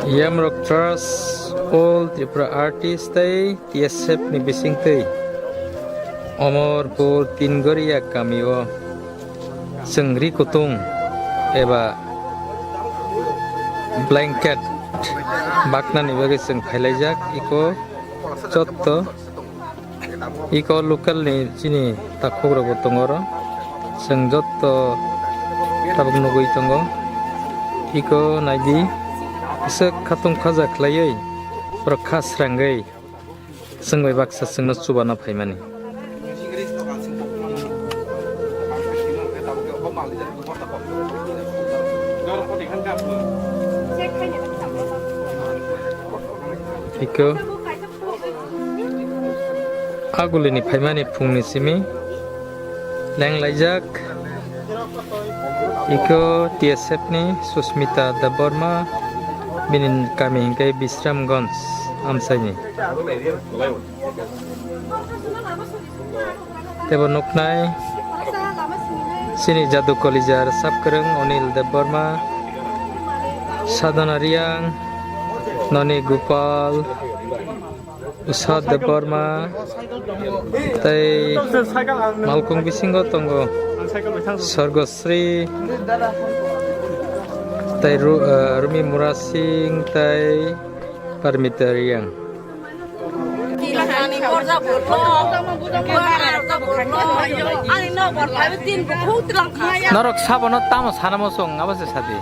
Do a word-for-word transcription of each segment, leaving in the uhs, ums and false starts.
Yamrok Trust, All Tripura Artist tei T S F ni bisingtwi Omorpur Tingoria kamio chwng ri kutung eba blanket baknani bagwi chwng phailaijak. Iko jotto Iko local ni chini takhuk rok bo tongo oro. Chwng jotto tabuk nugwi tongo. Iko naidi aswk khatung khaja khlaiwi borok kha srangwi chwng bai baksa chwngno chubana phaimani. Iko Agulini phaimani phungni simi lenglaijak. Iko T S F ni Susmita Debbarma, bini kami hingke Bisramganj amsaini. Tebo nuknai sini jadu kolijar sapkwrwng Onil Debbarma, Sadhana Riang, Noni Gopal, Usha Debbarma tei malkhung bisingo tongo Sorgosri tei Ru-, eh, Rumi Mura Singh tei Parmita Riang. Norok sabono tamo sanamo chwng abo se sadi.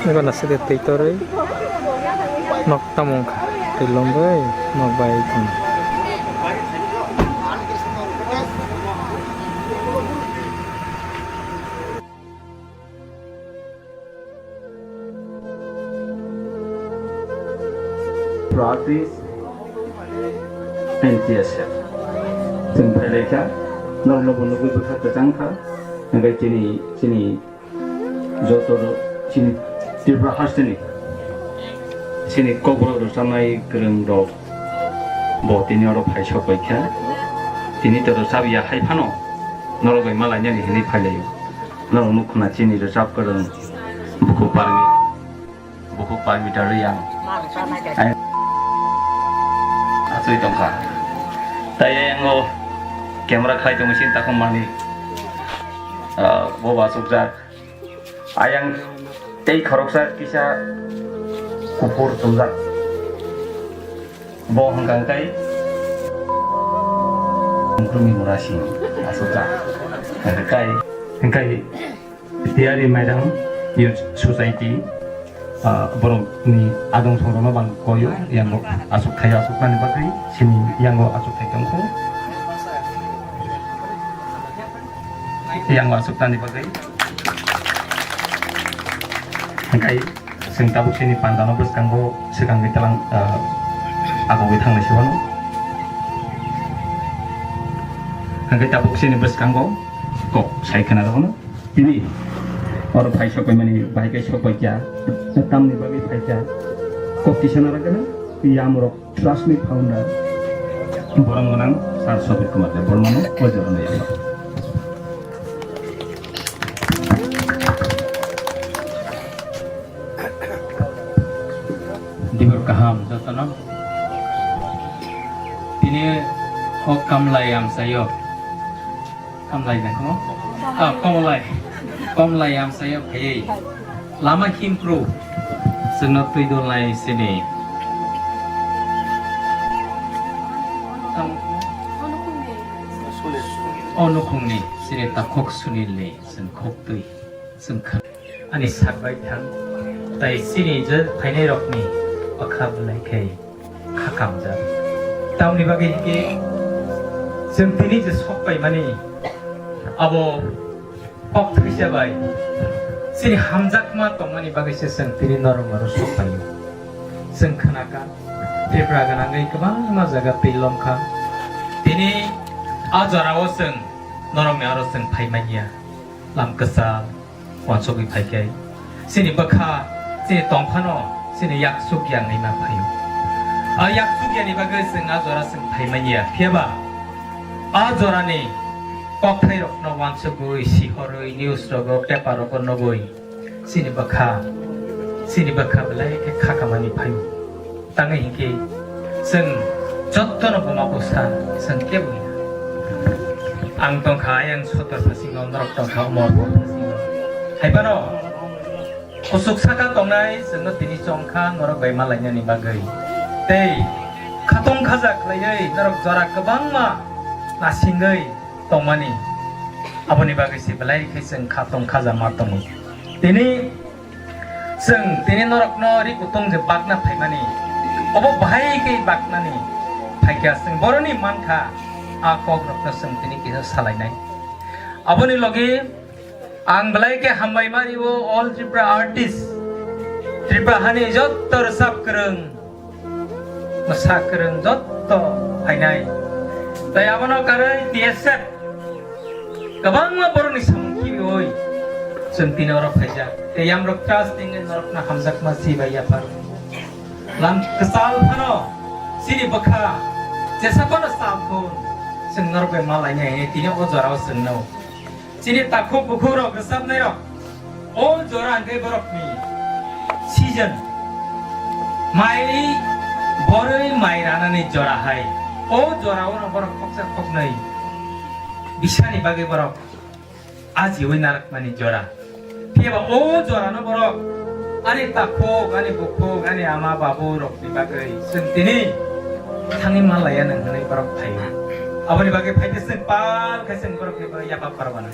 Eba nasi de tei toroi nok tamo wngkha tei lombai nok bai tong. Practice N T S F. Chwng phailai kha, norokno bo nugwi bwkha kwchang kha, hwnkhe chini, chini joto rok chini Tripura hasteni chini kokborok rwchapnai kwrwng rok bo tini oro phai sok bai kha. Tini to rwchap ya hai phano norok bai malainani hinwi phailaio. Norok nuk khna chini rwchap kwrwng bukhuk parmi, bukhuk parmi ta rwi ang. Ai, achoi tongkha. Tai ayango camera khlai tongo chini takhuk mani, ah, bo ba asukjak. Ayang tei khoroksa kisa kuphur chumjak. Bo hwnkha hwnkhe Krumi Murasing asukjak. Hwnkhe, hwnkhe Tiyari Mairang Youth Society, ah, borokni adong songrokno bang koyo, yang asuk thai asuknani bagwi, sini yango asuk thai tongkho. Yang asuk tani bagwi. Hingkai, chwng tabuk sini pandano bwskango swkangwi talang, ah, agogwi thangnai se phano. Hingkai tabuk sini bwskango kok sai khna rwno. Tini oro phai sok bai mani bahai kai sok bai kya, tamni bagwi phai kya. Kok kisa nara gana, yamrok Trust ni founder, borok gwnang Sir Sobir Kumar Debbarmano o jorano yaphar. Dibor kaham jotono. Tini o Kamlai amsayo. Kamlai na kamo? Ah, Komlai. Komlai amsayo phaiwi. Lama himpru. Chwngno twi dolnai sini. O nukhungni sini takhuk Sunilni chwng khuk twi. Chwng kha. Ani sak bai thang. Tai chini je phainai rokni bwkha belai khai kha kamjak. Tamni bagwi hinkhe chwng tini je sok paimani abo kok thwisa bai chini hamjakma tongmani bagwi se chwng tini norok norok sok paio. Chwng khnakha Tripura gwnangwi kwbangma jaga twi lomkha. Tini a jorao chwng norokni aro chwng phaimanya. Lam kwchal uansugwi phaikhai chini bwkha, chini tongphano chini yaksuk yangnai ma phaio. A yaksuk yani bagwi chwng a jora chwng phaimanya, phiyaba a jorani Kokthai rokno wansugwi, sihorwi, news rogo, paper rogo nugwi chini bwkha, chini bwkha belai khe kha kamani phaio. Tangwi hinkhe chwng jottono buma bwsa chwng kebo hina. Ang tongkha ayang sotor phasingo, norok tongkha umor phasingo. Haibano kuchuk saka tongnai chwngno tini chongkha norok bai malainani bagwi. Tei khatong khaja khlaiwi norok jora kwbangma nasingwi tongmani. Aboni bagwi se belai khe chwng khatong khaja ma tongo. Tini chwng tini norokno ri kutung je bakna phaimani, obo bahai khe baknani phaikha chwng boroni mankha, a kokrokno chwng tini kisa salainai. Aboni logi ang belai khe hambai ma rio all Tripura artist, Tripura hani jotto rwchap kwrwng, mwsa kwrwng jotto phainai. Tai abono karwi T S F kwbangma borokni samung khibiui chwng tini oro phaijak. Tei yamrok trust tingwi norokno hamjakma si bai yaphar. Lam kwchal phano chini bwkha jesa phano chal thun chwng norok bai malainai hwnwi tini o jorao chwngno. Chini takhuk bukhuk rok rwchapnai rok o jora hwnkhe borokni season mai borwi mai ranani jora hai. O jora ono borok khoksa khoknwi bisani bagwi borok ajiui narakmani jora. Phiyaba o jorano borok ani takhuk, ani bukhuk, ani ama babu rokni bagwi chwng tini thangwi manlaiya nang hwnwi borok phaio. Aboni bagwi phaikhe chwng pal khe chwng borokni bagwi yapha phar banai.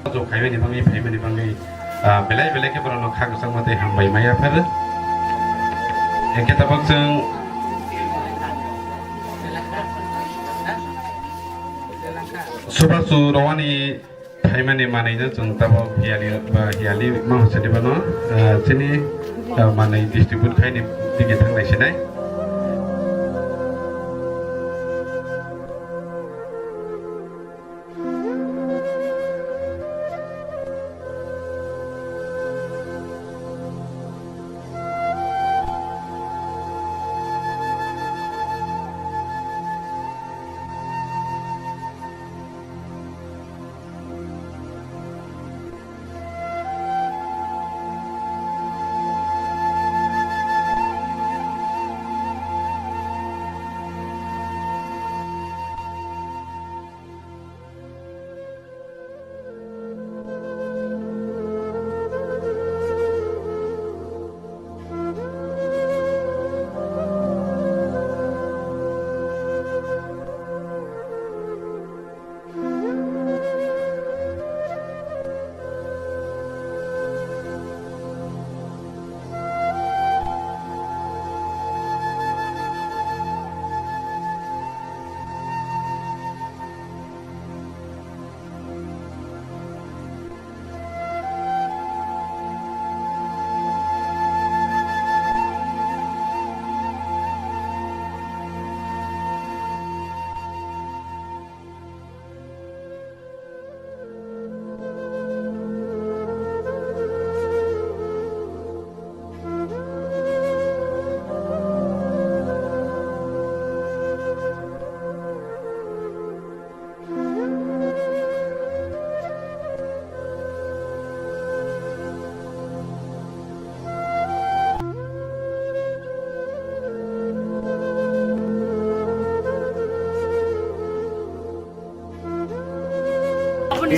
Joto khaimani bagwi, phaimani bagwi, ah, belai belai khe borokno kha kwchangma tei hambai maya phar. Hingkhe tabuk chwng Subachu Rowani phaimani manwino chwng tabuk hiyali ba hiyali ma hwsadi bano, ah, chini, ah, manwi distribute khaini dige thangnai sinai.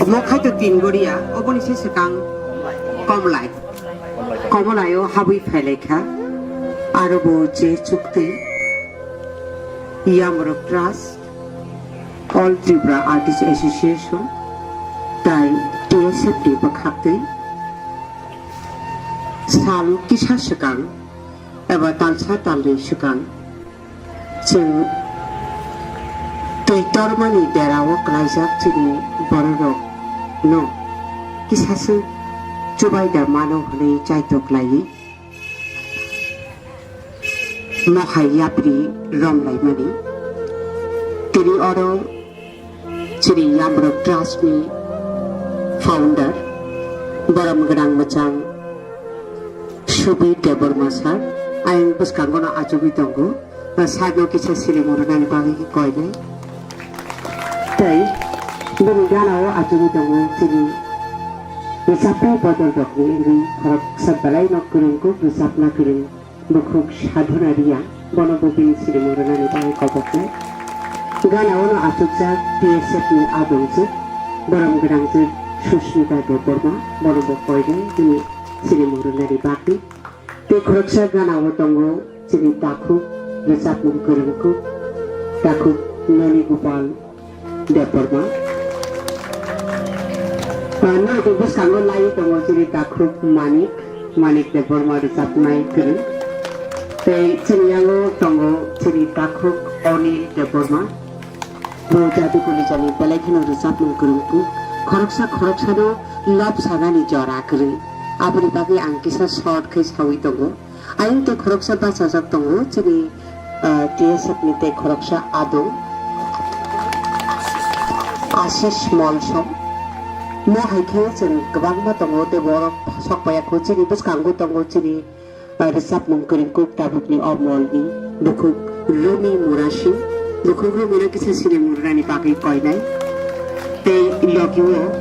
Omo khai to tin goriya, oboni se swkang Komlai. Komlai o habwi phailaikha. Aro bo je chukti Yamrok Trust, All Tripura Artist Association, tai T S F ni bwkhaktwi sal kisa swkang eba talsa talnwi swkang chwng twi tormani derao klaijak chini bororokno kisaswk chubaida mano hwnwi chaito klaiwi. Mohai yapri romlaimani. Tini oro Chini Yamrok Trust ni founder, borom gwnang mwchang Subir Debbarma sir, ayang bwskango no achugwi tongo. Sir no kisa sirimung rwnani bagwi koi nai. Tei bini gana o achugwi tongo chini rwchapmung bodol rokni wngwi khoroksa belai no kwrwng kuk rwchapna kwrwng. Bukhuk Sadhana Riya, bono bo bini sirimung rwnani bagwi koboknai. Gana ono achukjak T S F ni adongjwk, borom gwnangjwk Susmita Debbarma, bono bo koinai bini sirimung rwnani bagwi. Tei khoroksa gana o tongo chini takhuk rwchapmung kwrwngkuk, takhuk Noni Gopal Debbarma. Ah, norok bwskango lai tongo chini takhuk Manik, Manik Debbarma rwchapnai kwrwng. Tei chini yango tongo chini takhuk Onil Debbarma. Bo jadu kulijani belai kheno rwchapmung kwrwng kuk. Khoroksa khoroksano love sanani jora kwrwi. Aboni bagwi ang kisa short khe sawi tongo. Ayang tei khoroksa bachajak tongo chini, ah, T S F ni tei khoroksa adong Ashish Molsom. Mo hai khe chwng kwbangma tongo tei borok sok paiya kho chini bwskango tongo chini, ah, rwchapmung kwrwng kuk tabukni o molni bukhuk Rumi Murasing. Bukhuk Rumi no kisa sirimung rwnani bagwi koinai. Tei logi o,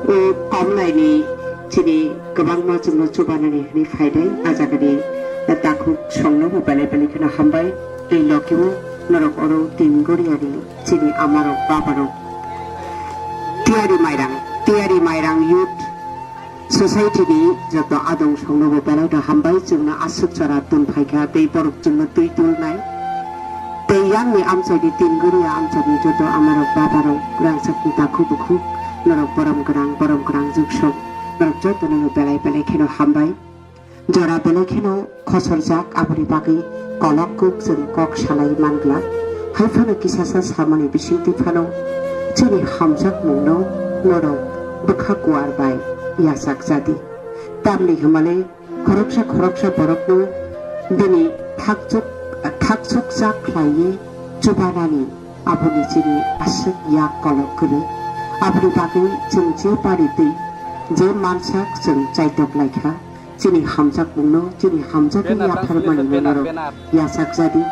o komlaini chini kwbangma chwngno chubanani hwnwi phaidai, a jagani takhuk songno bo belai belai kheno hambai. Tei logi o norok oro tin goriani chini amarok babarok Tiyari Mairang, Tiyari Mairang Youth Society ni joto adong songno bo belai no hambai, chwngno aswk chora tun phaikha tei borok chwngno twi tulnai. Tei yang ni amchai ni tin goriya amchai ni joto amarok babarok rangchak ni takhuk bukhuk norok borom gwnang borom gwnang jugsong norok joto no belai belai kheno hambai. Jora belai kheno khosorjak, aboni bagwi kolok kuk chwng kok salai man glak. Hai phano kisasa samani bisingtwi phano chini hamjakmungno norok bwkha kuar bai yachak jadi. Tamni hwnmale khoroksa khoroksa borokno bini thakchuk, thakchukjak khlaiwi chubanani aboni chini aswk yak kolok kwrwi. Aboni bagwi chwng je paritwi je mansak chwng chaitok laikha. Chini hamjakmungno, chini hamjakmung yapharmani norok yachak jadi.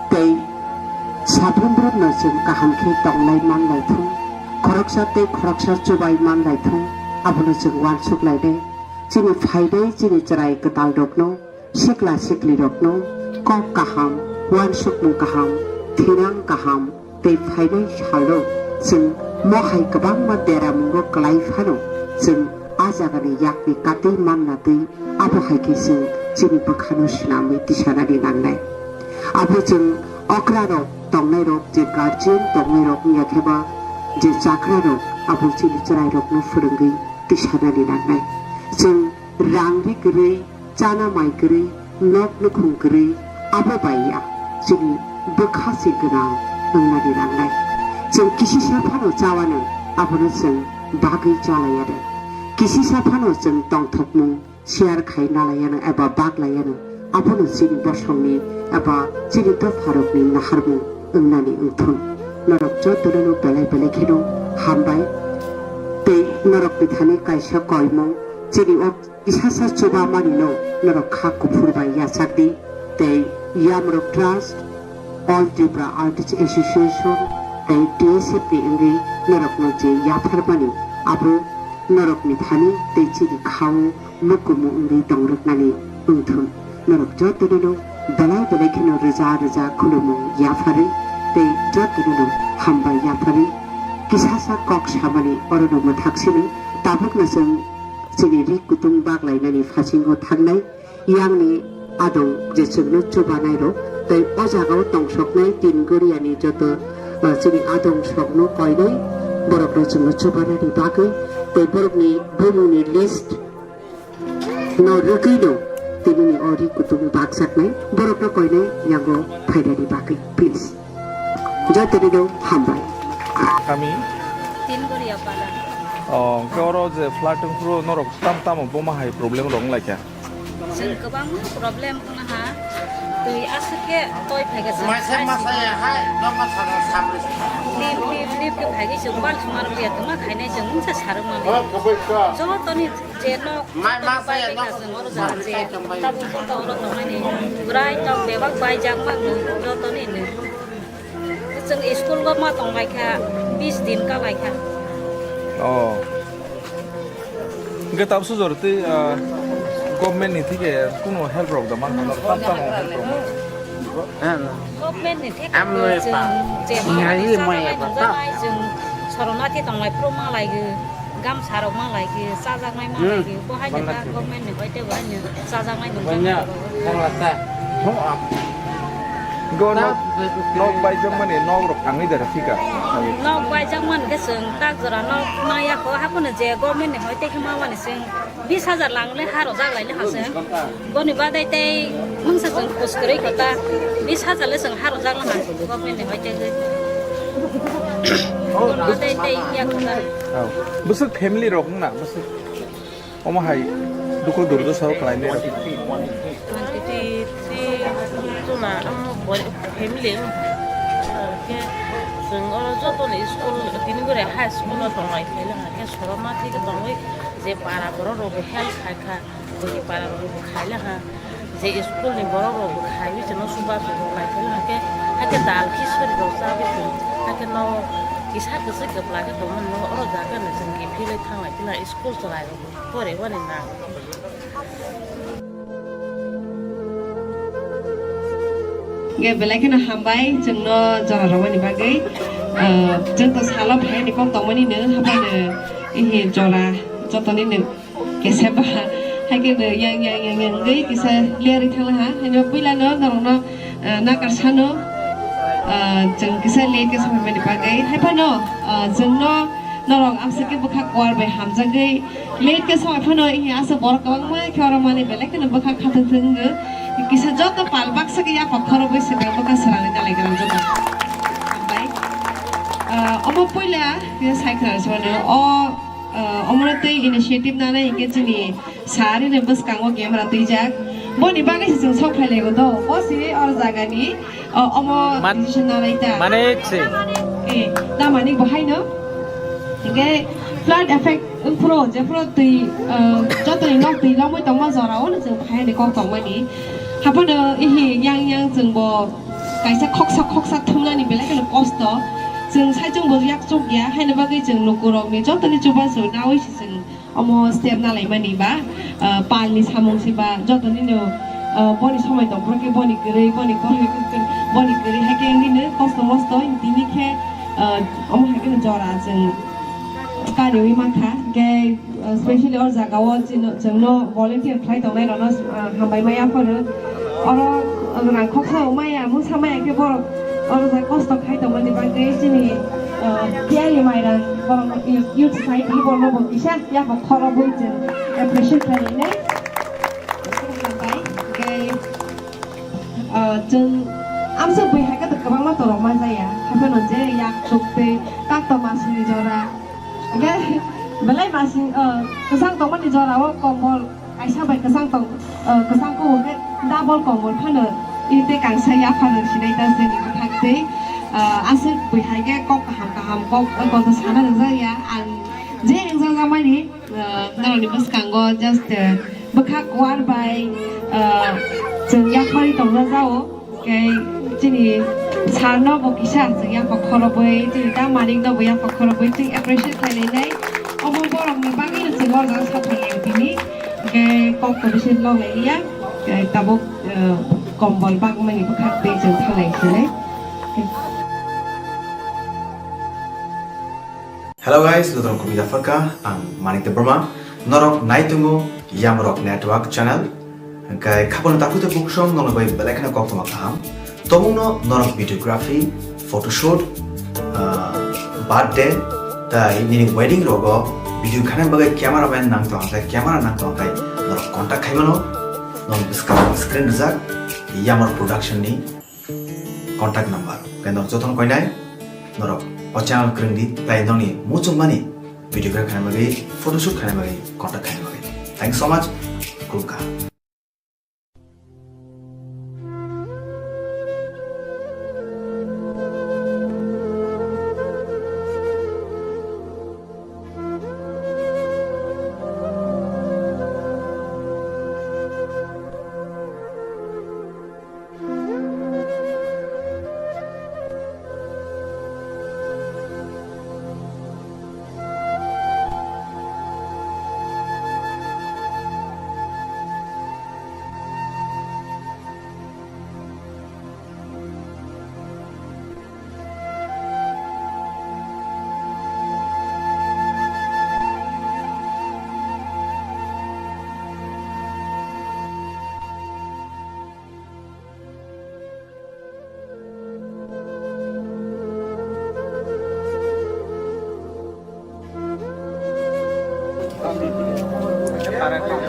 Tei sabrumbrumno chwng kaham khe tonglai manlai thung, khoroksa tei khoroksa chubai manlai thung, abono chwng uansuk lainai. Chini phainai chini chwrai kwtal rokno, sikla sikli rokno kok kaham, uansukmung kaham, thinang kaham, tei phainai salo chwng mo hai kwbangma deramungo kwlai phano chwng a jagani yakni katwi manna twi abo hai khe chwng chini bwkhano swnamwi tisanani nangnai. Abo chwng okrarok tongnairok, je guardian tongnairok wngya khe ba je chakrarok abo chini chwrairokno phwrwngwi tisanani nangnai. Chwng rang ri kwrwi, chana mai kwrwi, nok nukhung kwrwi, abo bai ya chini bwkha se gwnang wngnani nangnai. Chwng kisisa phano chawano, abono chwng bagwi chalaiya rw. Kisisa phano chwng tongthokmung share khai nalaiya no eba baglaiya no, abono chini bosongni eba chini dopharokni naharmung wngnani wngthun. Norok jotono no belai belai kheno hambai. Tei norokni thani kaisa koimung chini o kisasa chubamanino norok kha kuphur bai yachak di, tei Yamrok Trust, All Tripura Artists Association tei T S F ni wngwi norokno je yapharmani abo norokni thani tei chini khao mukumu wngwi tongrwknani wngthun. Norok jotono belai belai kheno rwja rwja khulumung yapharwi tei jotono hambai yapharwi kisasa kok samani orono mwthak sini tabukno chwng chini ri kutung baglainani phasingo thangnai yangni adong je chwngno chubanairok tei o jagao tongsoknai tin goriani joto, ah, chini adong sokno koinai borokno chwngno chubanani bagwi tei borokni bumungni list no rwgwino tinini o ri kutung bakjaknai borokno koinai yango phainani bagwi, please. Jotono hambai. Kami? Tin Goria Pala. O, hwnkhe oro je flood wngphuru norok tam tamo boma hai problem rok wnglaikha? Chwng kwbangma problem wngha. Twi aswk khe toi phai khe chwng Maisa masa ya hai, nokma sana sabri. Tip, tip, tip khe phai khe chwng bal sumar buya tongma khainai chwng mungsa sarwk mani. Oh, kabai ka. Jotoni je nok Ma-, masa ya bai nok kha chwng oro jora sabri je. Kai tong bai. Tabuk ta oro tongnani. Bwrai tong bebak bai jak ma nung jotoni nung. Chwng school go ma tong lai kha, bis din ka lai kha. Oh. Hingke tabuk sujor tei, ah, government ni thike kuno help rok da man kha, tam tam help rok man kha. Government ni thike Amno chwng epa. je ma Ngai chajaknai maya nungjaknai pata. Chwng soromati tonglai phuru ma lai gwi, gamsa rok ma lai gwi, chajaknai ma lai gwi, bo hai ni ta government ni bai tei bo hai ni chajaknai nungjaknai rok. Go nok, nok bai jok mani nok rok tangwi dara thika. Nok bai jak man khe chwng tak jora nok maya kho, haphano je government ni hoi tei khe ma mani chwng bis hajar lang le ha rojak lai le ha chwng. Boni badai tei mungsa chwng khus kwrwi kho ta bis hajar le chwng ha rojak le ha government ni hoi tei khe. Boni badai tei ya kho ta. Oh. Bwswk family rok wngna bwswk. Omo hai dukhu durdo sao khlainai rok. Twenty three chwngno amo boi family wng khe chwng oro jotono school tini gore high school o tonglai khailangkha khe soromati khe tongwi je para borok rokbo help khaikha, bwrwi para rokbo khailangkha je school ni borok rokbo khaiwi chwngno chubachu rok lai khailangkha khe hakhe dal khichari rok chawi chwng hakhe no kisa kwchwi kwpla khe tongmani no oro jaga no chwng kiphilwi thanglai khe school chwrai rok. Pore wani na. Ge belai kheno hambai chwngno jora romani bagwi. Ah, chwng to salo phaini kok tongmani no habai no ihi jora jotoni no kesa ba. Hai ke no yang yang yang yang gwi kisa lerwi thangla ha. Hai no puila no norok no, ah, nakar sano, ah, chwng kisa late kesa phaimani bagwi. Hai phano, ah, chwngno norok amswk khe bwkha kuar bai hamjagwi Late khe song phano ihi aswk borok kwbangma khe oro mani belai kheno bwkha khathwk thwk wngwi kisa joto pal baksa khe yaphak khorobwi swkang bwkha swrangwi dalai kwrwng joto. Hambai. Ah, omo puila kisa sai khwna rwsano o, ah, omono tei initiative nanai hinkhe chini sir ni bwskango camera twijak. Boni bagwi se chwng sok khailaigo do. Bo se oro jagani O, omo Man-, decision na lai ta. Manik se. Eh, da manik bo haino. Hingke flood effect wngphuru, jephuru twi, eh, jotoni nok twi lomwi tongma jora o no chwng phai ni kok tongmani. Haphano ihi yang yang chwng bo kaisa khoksa khoksa thumnani belai kheno kosto. Chwng saichung bo yak chuk ya, haino bagwi chwng lukurokni jotoni chubachu nawi se chwng Omo step na laimani ba, ah, palni samung se ba, joto nino, ah, boni somoi tong phuru khe boni kwrwi, boni kwrwi, boni kwrwi hai khe nini kosto mosto tini khe, ah, omo hai khe jora chwng kariwi mankha. Hingkhe, ah, specially o jaga o chwngno volunteer khlai tongnai rokno, ah, hambai ma yapharo. Oro rang khoksa maya, mungsa maya khe borok oro jai kosto khai tongmani bagwi chini, ah, tiyari mairang borok youth society borokno bo kisa yaphak khorobwi chwng appreciate khlainai. Hambai, tei, ah, chwng amswk bui hai khe kwbangma torok ma jaya, haphano je yak chuk tei tak toma sini jora, hingkhe belai masing, ah, kwchang tongmani jora o kombol Kaisa bai kwchang tong, ah, kwchang kuhuk khe double kombol phano iri tei kangsa yaphar rwng sinai ta chwngni bwkhak tei, ah, aswk bui hai khe kok kaham kaham kok, ah, kotor sana rwngjakya. Ang je rwngjakjakmani, ah, norokni bwskango just, ah, bwkhak kuar bai, ah, chwng yapharwi tongjakjao. Khe chini sir no bo kisa chwng yaphak khorobwi, chini ta manik no bo yaphak khorobwi chwng appreciate khlai lainai. Omo borok ni bagwi no chwng o jaga sathai ya tini. Khe kok to bisi lok lai ya. Khe tabuk, eh, kombol bagmani bwkhak twi chwng thalai sinai. Hello guys, jotono khubui japhar kha, ang Manik Debbarma. Norok nai tongo Yamrok Network channel. Hingkhe khapano takhuk tei bukhuk song norok bai belai kheno koktwma kaham. Tobokno norok videography, photoshoot, ah, birthday, tai nini wedding rogo video khaina bagwi cameraman nang tong khe, camera nang tong khe norok contact khai mano. Norok bwskang screen rijak Yamrok Production ni contact number. Khe norok jotono koinai norok o channel kwrwng di, tai nokni muchungmani videography khaina bagwi, photoshoot khaina bagwi contact khaina bagwi. Thank you so much. Khulumkha.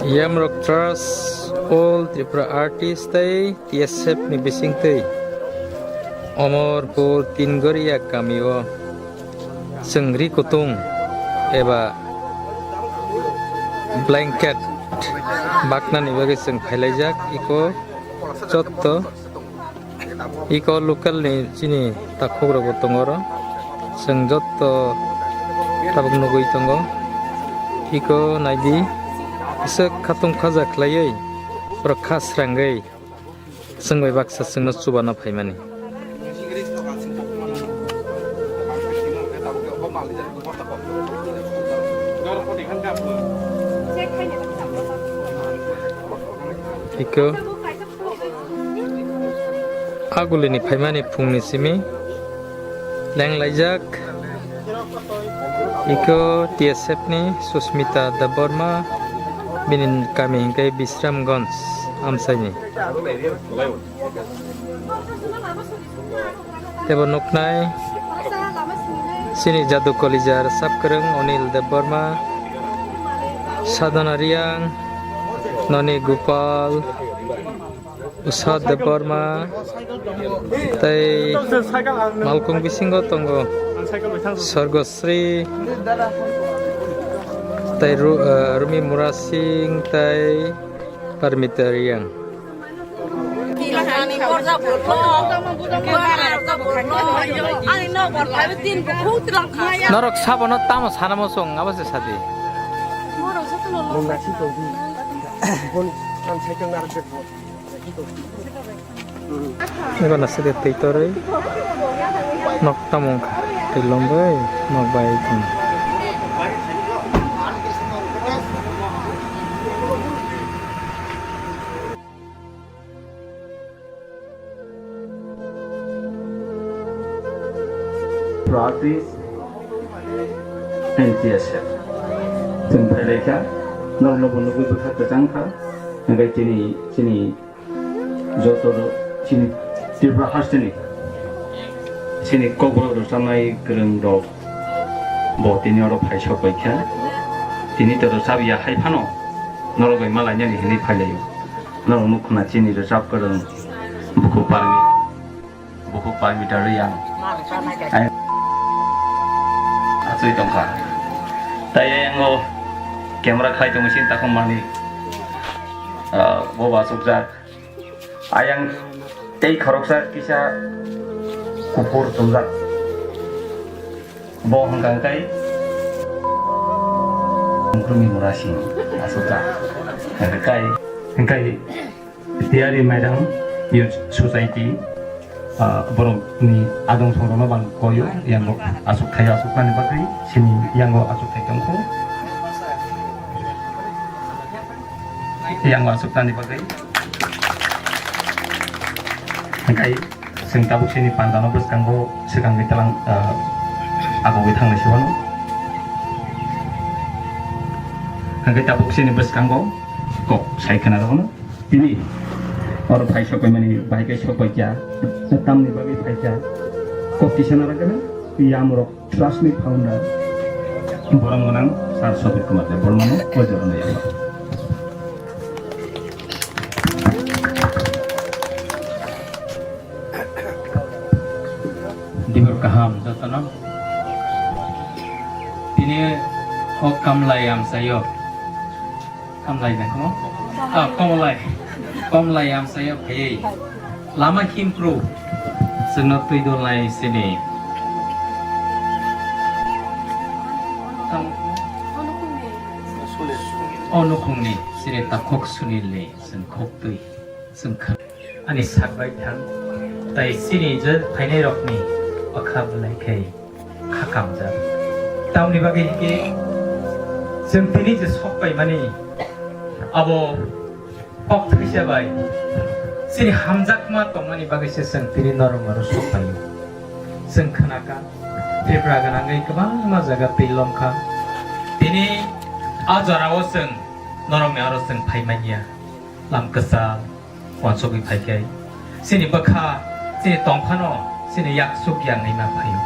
Yamrok Trust, All Tripura Artist tei T S F ni bisingtwi Omorpur Tinggoria kamio chwng ri kutung eba blanket baknani bagwi chwng phailaijak, iko jotto. Iko local ni chini takhuk rok bo tongo oro. Chwng jotto tabuk nugwi tongo. Iko naidi, aswk khatung khaja khlaiwi borok kha srangwi chwng bai baksa chwngno chubana phaimani. Iko. Agulini phaimani phungni simi lenglaijak. Iko T S F ni Susmita Debbarma, bini kami hingke Bisramganj amsaini. Tebo nuknai chini jadu kolijar sapkwrwng Onil Debbarma, Sadhana Riang, Noni Gopal, Usha Debbarma, tei malkhung bisingo tongo Sorgosri, tei Ru-, eh, Rumi Murasing, tei Parmita Riang. Norok sabono tamo sana mosong, abo se sadi. Eba nasi de tei toroi nok tamo wngkha, tei lombai nok bai tong. Practice N T S F. Chwng phailaikha, norokno bo nugwi bwkha kwchang kha, hwnkhe chini, chini joto chini Tripura hasteni chini kokborok rwchapnai kwrwng rok bo tini oro phai sok bai kha. Tini to rwchap ya hai phano norok bai malainani hinwi phailaio. Norok nukho na chini rwchap kwrwng bukhuk parwi, bukhuk parwi ta rwi ang. Achoi tongkha. Tai ayango camera khai tongo sin takhum mani. Ah, bo ba sukjak. Ayang tei khoroksa kisa kuphur chumjak. Bo hwnkha hwnkhe Mungkrumi Murasing asukjak. Hwnkhe, hwnkhe Tiyari Mairang Youth Society, ah, borokni adong songrokno bang koyo, yango asuk thai asukmani bagwi, sini yango asuk thai tongkho. Yang masuk tani bagwi. Hingkai, sing tabuk sini pandano bwskango swkangwi talang, eh, agogwi thangnai se uano. Hingkai tabuk sini bwskango kok sai khna rwno. Tini oro phai sokpai mani, bahai kai sokpai kya, tamni bagwi phai kya, kok kisa narwkgana, yamrok Trust ni founder, borom gwnang Sir Sopir Kumar Debbarmano o jorano yago. Dibor kaham jotono. Tini o kamlai amsaio. Kamlai na kamo? Ah, komlai. Komlai amsaio phaiwi. Lama himpru. Chwngno twi dolnai sini. O nukhungni sini takhuk Sunilni chwng khuk twi. Chwng kha-, ani sak bai thang. Tai sini je phainai rokni bwkha belai khai. Kha kamjak. Tamni bagwi hinkhe chwng tini je sok paimani abo kok thwisa bai chini hamjakma tongmani bagwi se chwng tini norok oro sok paio. Chwng khna kha Tripura gwnangwi kwbangma jaga twi lom kha. Tini a jorao chwng norokni oro chwng phai manya. Lam kwchal uansugwi phai khe chini bwkha, chini tongphano chini yaksuk ya nai ma phaio.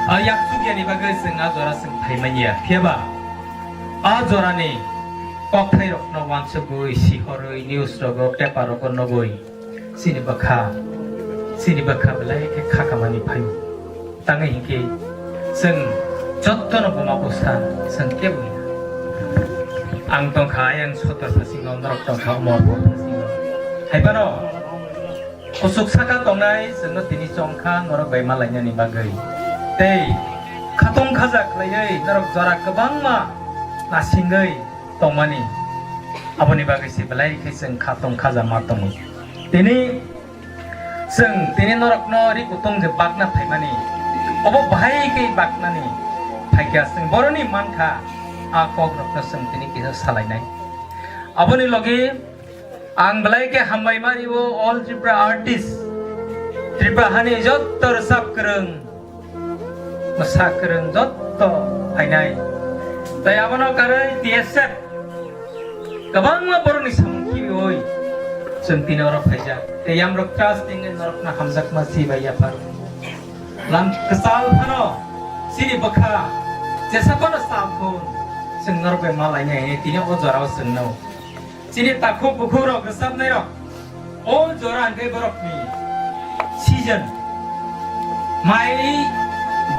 A yaksuk yani bagwi chwng a jora chwng phai manya. Phiya ba A jorani kokthairokno uansugwi, sihorwi, news rogo, paper rogo nugwi chini bwkha, chini bwkha belai khe kha kamani phaio. Tangwi hinkhe chwng jottono buma bwsa chwng kebo ya. Ang tongkha ayang sotor phasingo, norok tongkha morpho phasingo. Haibano Kuchuk saka tongnai chwngno tini chongkha norok bai malainani bagwi. Tei khatong khaja khlaiwi norok jora kwbangma nasingwi tongmani. Aboni bagwi se belai khe chwng khatong khaja ma tongo. Tini chwng tini norokno ri kutung je bakna phaimani. Obo bahai khe baknani phaikha chwng boroni mankha a kokrokno chwng tini kisa salainai. Aboni logi Ang belai khe hambai ma rio all Tripura artist, Tripura hani jotto rwchap kwrwng, mwsa kwrwng jotto phainai. Tai abono karwi T S F kwbangma borokni samung khibiui chwng tini oro phaijak. Tei yamrok trust tingwi norokno hamjakma si bai yaphar. Lam kwchal phano chini bwkha jesa phano sal thun chwng norok bai malainai hwnwi tini o jorao chwngno. Chini takhuk bukhuk rok rwchapnai rok, o jora hwnkhe borokni season. Mai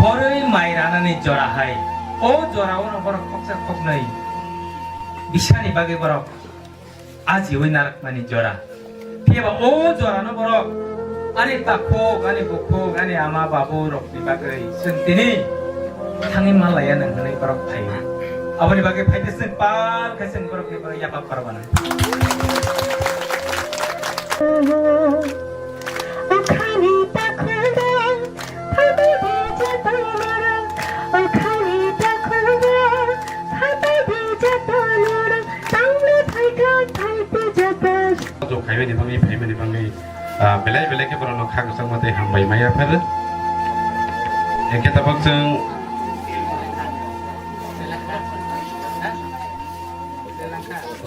borwi mai ranani jora hai. O jora o borok khoksa khoknwi bisani bagwi borok ajiwi narakmani jora. Phiya ba o jorano borok ani takhuk, ani bukhuk, ani ama babu rokni bagwi chwng tini thangwi manlaiya nang hwnwi borok phaio. Aboni bagwi phaide chwng pal khe chwng borokni bagwi yapap parwana. Jok khaimani bagwi, phaimani bagwi, ah, belai belai khe borokno kha kwchangma tei hambai maya phar. Hingkhe tabuk chwng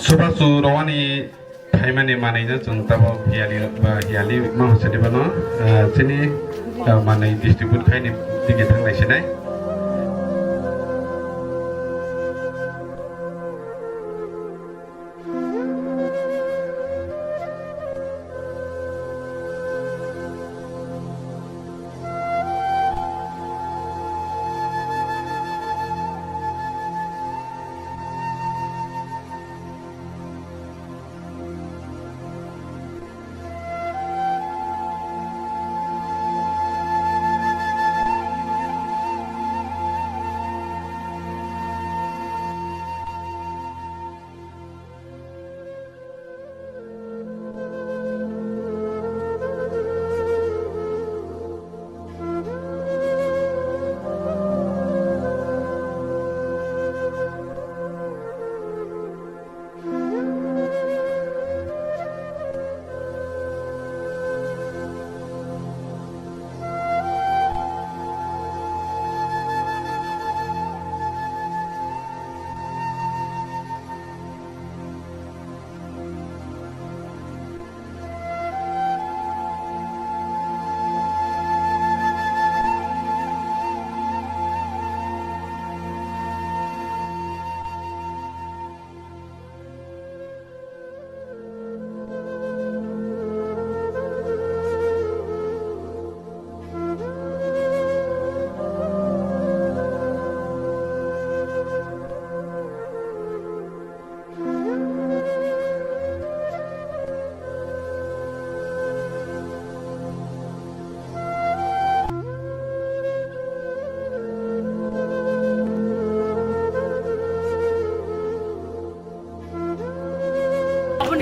Subhachu Rowani phaimani manwino chwng tabuk hiyali ba hiyali ma hwsadi bono, ah, chini, ah, manwi distribute khaini digi thanglai sinai.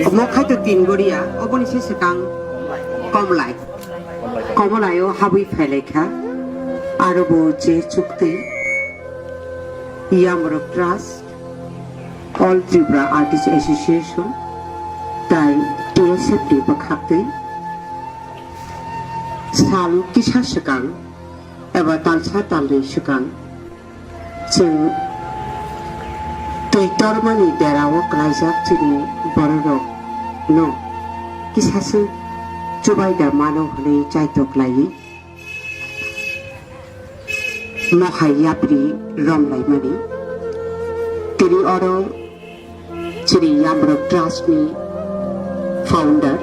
Omo khai to tin boria, oboni se swkang Komlai. Komlai o habwi phailaikha. Aro bo je chukti Yamrok Trust, All Tripura Artist Association, tai T S F ni bwkhaktwi sal kisa swkang eba talsa talnwi swkang chwng twi tormani derao klaijak chini bororokno kisaswk chubaida mano hwnwi chaitok laiwi mohai yapri romlaimani. Ri oro chini Yamrok Trust ni founder,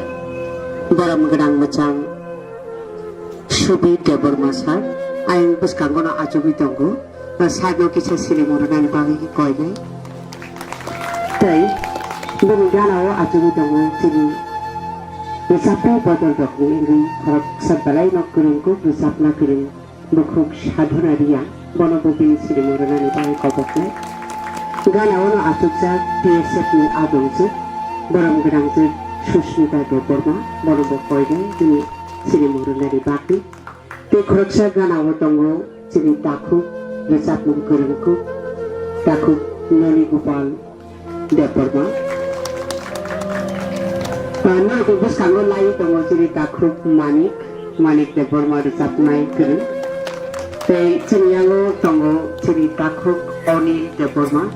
borom gwnang mwchang Subir Debbarma sir, ayang bwskango no achugwi tongo, side no kisa silimung rwnani bagwi koi nai. Tei bini gana o achugwi tongo chini rwchapmung bodol rokni wngwi khoroksa belai no kwrwng kuk rwchapna kwrwng. Bukhuk Sadhana Riya, bono bo bini sirimung rwnani bagwi koboknai. Gana ono achukjak T S F ni adongjwk, borom gwnangjwk Susmita Debbarma, bono bo koinai bini sirimung rwnani bagwi. Tei khoroksa gana o tongo chini takhuk rwchapmung kwrwngkuk, takhuk Noni Gopal Debbarma. Tei norok bwskango lai tongo chini takhuk Manik, Manik Debbarma rwchapnai kwrwng. Tei chini yango tongo chini takhuk Onil Debbarma.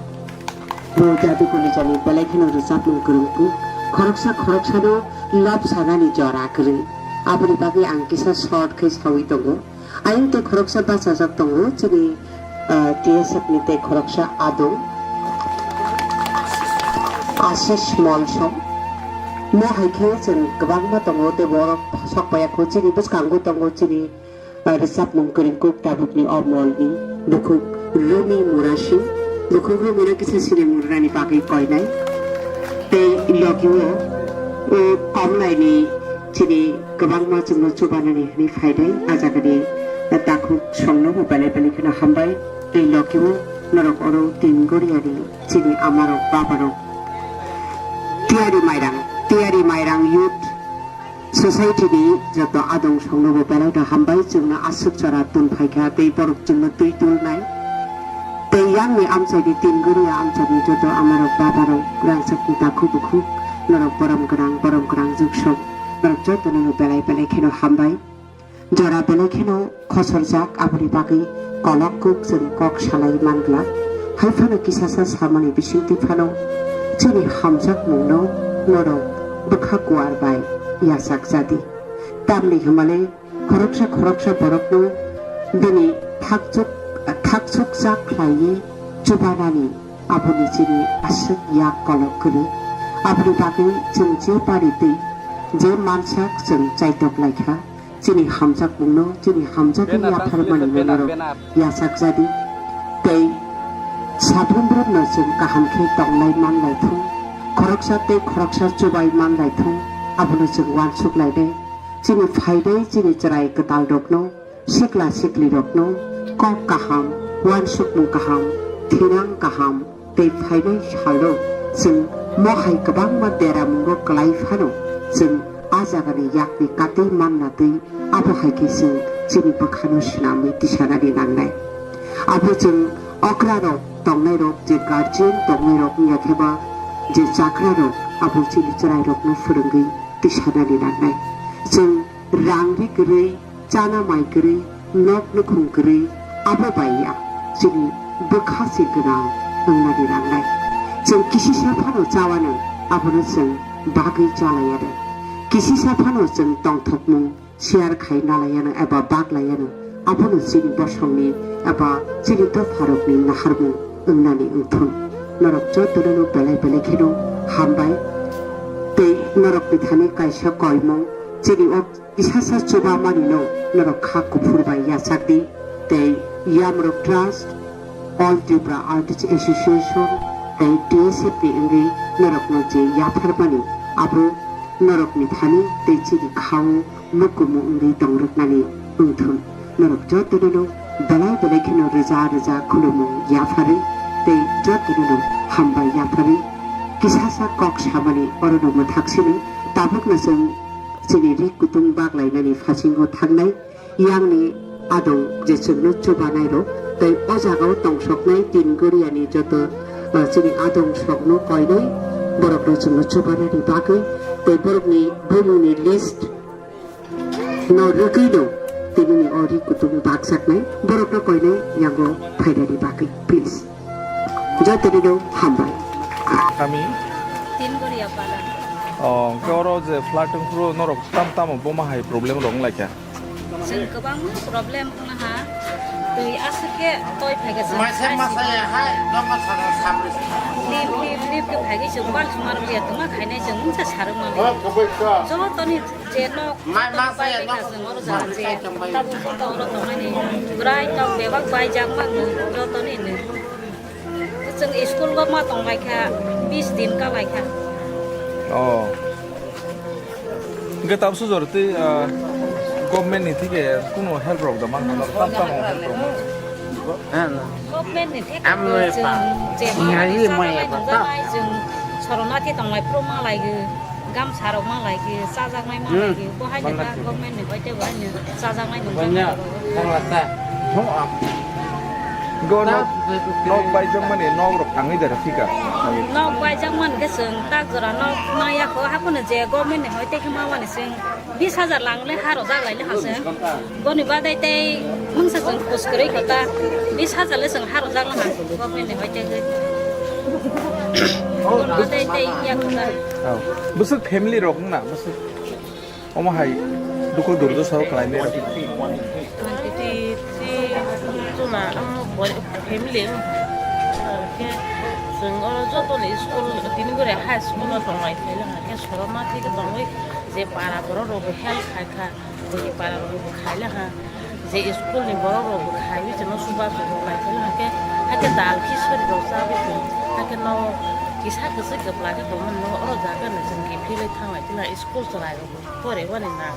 Bo jaduguni jani belai kheno rwchapmung kwrwng kuk. Khoroksa khoroksano love sanani jora kwrwi. Aboni bagwi ang kisa short khe sawi tongo. Ayang tei khoroksa bachajak tongo chini, ah, T S F ni tei khoroksa adong Ashish Molsom. Mo hai khe chwng kwbangma tongo tei borok sok paiya kho chini bwskango tongo chini, ah, rwchapmung kwrwng kuk tabukni o molni bukhuk Rumi Murasing. Bukhuk Rumi no kisa sirimung rwnani bagwi koinai. Tei logi o, o komlaini chini kwbangma chwngno chubanani hwnwi phainai, a jagani takhuk songno bo belai belai kheno hambai. Tei logi o norok oro tin goriani chini amarok babarok tiyari mairang, tiyari mairang youth society ni joto adong songno bo belai no hambai, chwngno aswk chora tun phaikha tei borok chwngno twi tulnai. Tei yang ni amchai ni tin goria amchai ni joto amarok babarok rangchak ni takhuk bukhuk norok borom gwnang borom gwnang jugsok norok joto no belai belai kheno hambai. Jora belai kheno khosorjak aboni bagwi kolok kuk chwng kok salai mangla. Hai phano kisasa samani bisingtwi phano chini hamjakmungno norok bwkha kuar bai yachak jadi. Tamni hwnmale khoroksa khoroksa borokno bini thakchuk, thakchukjak khlaiwi chubanani aboni chini aswk yak kolok kwrwi. Aboni bagwi chwng je pari twi je mansak chwng chaitok laikha. Chini hamjakmungno chini hamjakmung yapharmani norok yachak jadi. Tei sabrumbrumno chwng kaham khe tonglai manlai thung, khoroksa tei khoroksa chubai manlai thung, abono chwng uansuk lainai. Chini phainai chini chwrai kwtalrokno, sikla siklirokno kok kaham, uansukmung kaham, thinang kaham, tei phainai salrok chwng mo hai kwbangma deramungo kwlai phano, chwng a jagani yakni katwi manna twi abo hai khe chwng chini bwkhano swnamwi tisanani nangnai. Abo chwng okrarok tongnairok, je guardian tongnairok wngya khe ba je chakrarok abo chini chwrairokno phwrwngwi tisanani nangnai. Chwng rang ri kwrwi, chana mai kwrwi, nok nukhung kwrwi, abo bai ya chini bwkha se gwnang wngnani nangnai. Chwng kisisa phano chawano, abono chwng bagwi chalaiya rw. Kisisa phano chwng tongthokmung share khai nalaiya rw eba baglaiya rw, abono chini bosongni eba chini dopharokni naharmung wngnani wngthun. Norok jotono no belai belai kheno hambai. Tei norokni thani kaisa koimung chini o kisasa chubamanino norok kha kuphur bai yachak di, tei Yamrok Trust, All Tripura Artist Association tei T S F ni wngwi norokno je yapharmani, abo norokni thani tei chini khao mukumu wngwi tongrwknani wngthun. Norok jotono no belai belai kheno rwja rwja khulumung yapharwi tei jotono no hambai yapharwi kisasa kok samani orono mwthak sini tabukno chwng chini ri kutung baglainani phasingo thangnai yangni adong je chwngno chubanairok tei o jagao tongsoknai tin goriani joto, ah, chini adong sokno koinai borokno chwngno chubanani bagwi tei borokni bumungni list no rwgwino tinini o ri kutung bakjaknai borokno koinai yango phainani bagwi, please. Jotono no hambai. Kami? Tin Goria Pala. O, hwnkhe oro je flat wngphuru norok tam tamo boma hai problem rok wnglaikha? Chwng kwbangma problem wngha. Twi aswk khe toi phai kha chwng. Maisa masa ya hai, nokha sana sabri. Lip, lip, lip khe phai khe chwng bal sumar ya tongma khainai chwng mungsa sarwk mani. Jotoni je nok mai masa ya nok. Chwng oro jang je. Tabuk jotoni oro tongnani. Bwrai nok bebak bai jak mang jotoni ni. Chwng school o ma tong lai kha, bis din ka lai kha. Oh. Hingke tabuk sujor tei, ah, government ni thike kuno help rok da man, tam tamo help rok man. Government ni thike chwng je ma ngai chajak maya nai ba nungjak ta. Nai chwng sorona khe tong lai phuru ma lai gw. Gamsa rok ma lai khe, chajaknai ma lai khe, bo hai khe ta government ni bai tei bo hai no chajaknai nung. Go nok, nok bai jok mani nok rok tangwi da thika. Nok bai jak man khe chwng tak jora nok ma ya kho, haphano je government ni hoi tei khe ma mani chwng bis hajar lang le ha rok jak lai le ha chwng. Boni badai tei mungsa chwng khus kwrwi kho ta, bis hajar le chwng ha rok jak le ha government ni hoi tei khe. Boni badai tei ya kho ta. Oh. Bwswk family rok wngna, bwswk omo hai dukhu durjo sao khlai mero. Twenty three chuna, um, family, um, khe chwng oro joto ni school, tini gore high school o tong lai khe, khe soroma thik tongwi je para borok rok bo help khai kha. Buini para rok bo khai laha, je school ni borok rok bo khai wi chwngno suba suba lai khai laha khe, hakhe dal khichari rok cha wi chwng, hakhe no kisa kwchwk kwpla khe tongmani no oro jaga ni chwng kiphilwi thang lai tila school chwrai rok bo pore wani na.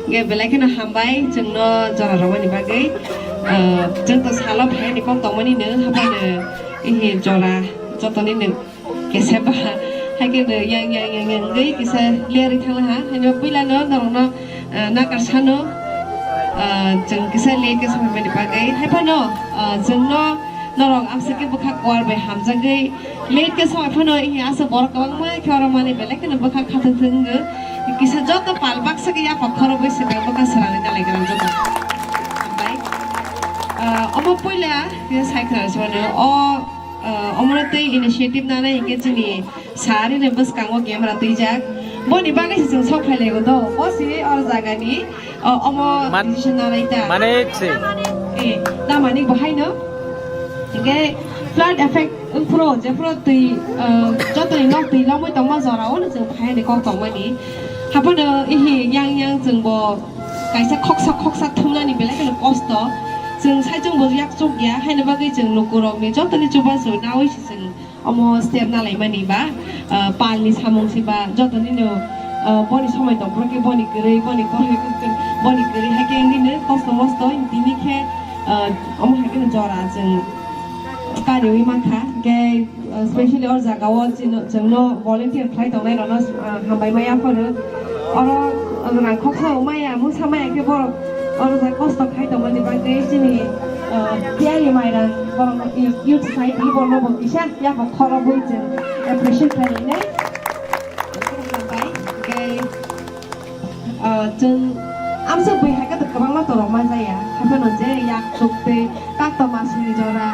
Ge belai kheno hambai chwngno jora romani bagwi, ah, chwng to salo phaini kok tongmani no haphano ihi jora jotoni no. Kisa ba, hai khe no yang, yang, yang, yang wngwi kisa lerwi thangla ha. Haino puila no norokno, ah, nakar sano, ah, chwng kisa late khe samai mani bagwi. Hai phano, ah, chwngno norok amswk khe bwkha kuar bai hamjagwi late khe samai phano, ihi aswk borok kwbangma khe oro mani belai kheno bwkha khathwk thwk wngwi. Kisa joto pal baksa khe yaphak khorobwi swkang bwkha swrangwi dalai gwlak joto. Hambai. Ah, omo puila kisa sai khna sano. O Ah, omono tei initiative nanai hinkhe chini sari ni bwskango camera twijak. Boni bagwi se chwng sok phailaigo do. Bo se oro jagani, ah, omo man-, decision nanai ta. Manik se. Eh, da manik bo haino. Hinkhe flood effect wngphuru, jephuru twi, ah, jotoni nok twi lomwi tongma jorao no chwng phaiyani kok tongmani. Haphano ihi yang yang chwng bo kaisa khoksa khoksa thumnani belai kheno kosto. Chwng saichung bo yak chuk ya, haino bagwi chwng lukurokni jotoni chubachu naui se chwng omo step nalaimani ba, ah, palni samung se ba, jotoni no, ah, boni somoi tongphuru khe boni kwrwi, boni kwrwi, boni kwrwi hai khe nini kosto mosto tini khe, ah, omo hai kheno jora chwng kariui mankha. Hinkhe, ah, specially o jagao chino, chwngno volunteer khlai tongnai rokno, ah, hambai maya phuru. Oro rang khoksa maya, mungsa maya khe borok oro ja kosto khai tongmani bagwi chini, ah, tiyari mairang borok youth society borokno bo kisa yaphak khorobwi chwng appreciate khlainai. Hambai, hinkhe Ah, chwng amswk bui hai khe kwbangma torok manjaya. Haphano je yak chuk tei kakto masingni jora.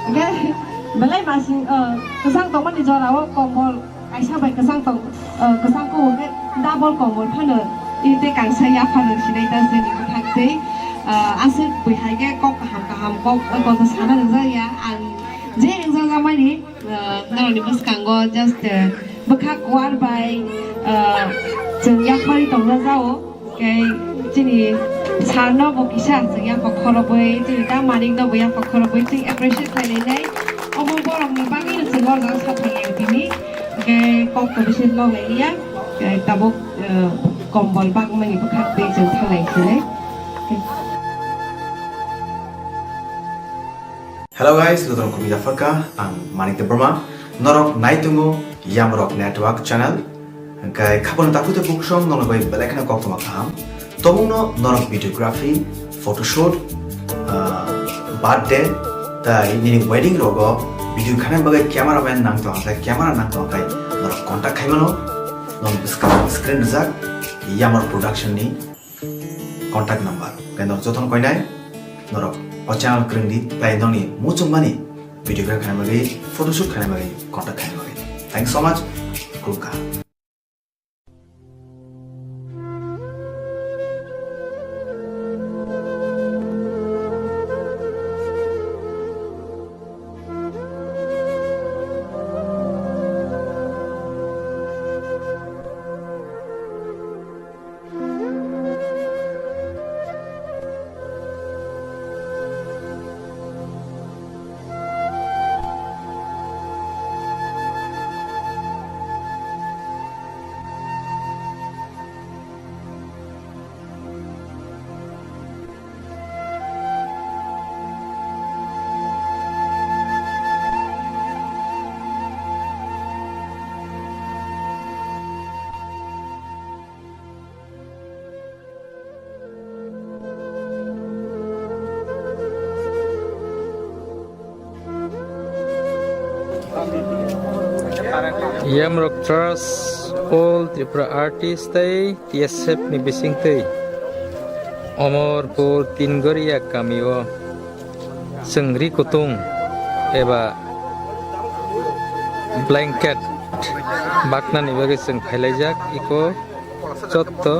Hwnkhe belai masing, ah, kwchang tongmani jorao kombol kaisa bai kwchang tong, ah, kwchang kubu khe double kombol phano tei kaisa yaphano sinai ta chini bwkhak tei, ah, aswk bui hai khe kok kaham kaham kok, kok sana rwjakya. Ang je wngjakjakmani, Ah, norokni bwskango just, ah, bwkha kuar bai, ah, chwng yakmani tongna jao. Khe chini sir no bo kisa chwng yaphak khorobwi, chini da manik no bo yaphak khorobwi chwng appreciate khlai lainai. Omo borokni bagwi no chwng o jaga sathai lai tini. Khe kok to bisi lok lai liya. Khe tabuk, ah, kombol bagmani bwkhak tei chwng thanglai sinai. Hello guys, jotono khubui japhar kha, ang Manik Debbarma. Norok nai tongo Yamrok Network channel. Hwnkhe khaphano takhuk tei bukhuk song norok bai belai kheno koktwma kaham. Tobokno norok videography, photoshoot, ah, birthday, tai nini wedding rogo video khaina bagwi cameraman nang tong khe, camera nang tong khe norok contact khai mano. Norok bwskang screen rijak Yamrok Production ni contact number. Khe norok jotono koinai norok o channel kwrwng di, tai nokni muchungmani video khaina bagwi, photoshoot khaina bagwi, contact khaina bagwi. Thanks so much. Khulumkha. Yamrok Trust, All Tripura Artist tei T S F ni bisingtwi Omorpur Tingoria kamio chwng ri kutung eba blanket baknani bagwi chwng phailaijak iko jotto